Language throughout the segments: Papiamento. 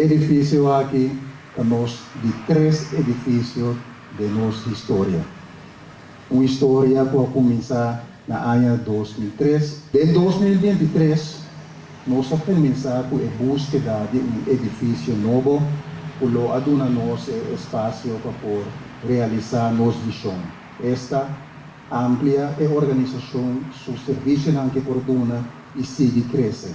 Edifisio aki ta nos di tres edifisio den nos historia. Un historia ku a kuminsá na aña 2003. Den 2023 nos a kuminsá ku e búskeda di un edifisio nobo ku lo a duna nos e espasio pa por realisá nos vishon, esta, amplia e organisashon su servisionan ku por duna i sigui krese.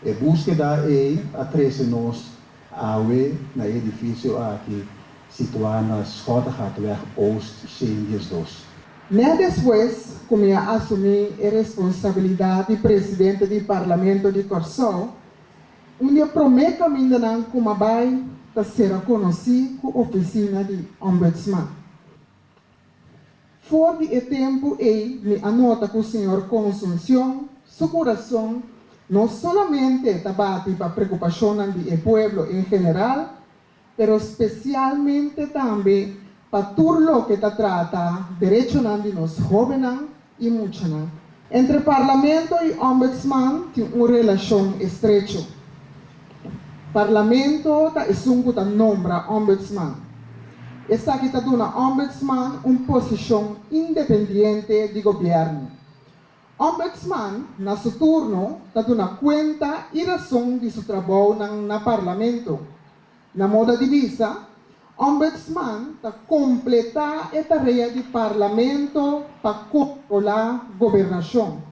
E búskeda ei a trese nos awe na e edifisio aki situá na Schottegatweg Oost 112. Nèt despues ku mi a asumí e responsabilidat di presidente di Parlamento di Kòrsou, un di e promé kamindanan ku m'a bai ta sera konosí ku ofisina di Ombudsman. For di e tempu ei mi a nota ku señor Consuncion su kurason no solamente ta bati pa preokupashonnan di e pueblo en general, pero spesialmente tambe pa tur loke ta trata derechonan di nos hóbennan i muchanan. Entre Parlamento i Ombudsman tin un relashon estrecho. Parlamento ta esun ku ta nombra Ombudsman. Esaki ta duna Ombudsman un posishon independiente di gobièrnu. Ombudsman, na su turno, ta duna kuenta i rason di su trabounan na Parlamento. Na moda di bisa, Ombudsman ta kompletá e tarea di Parlamento pa kontrolá gobernashon.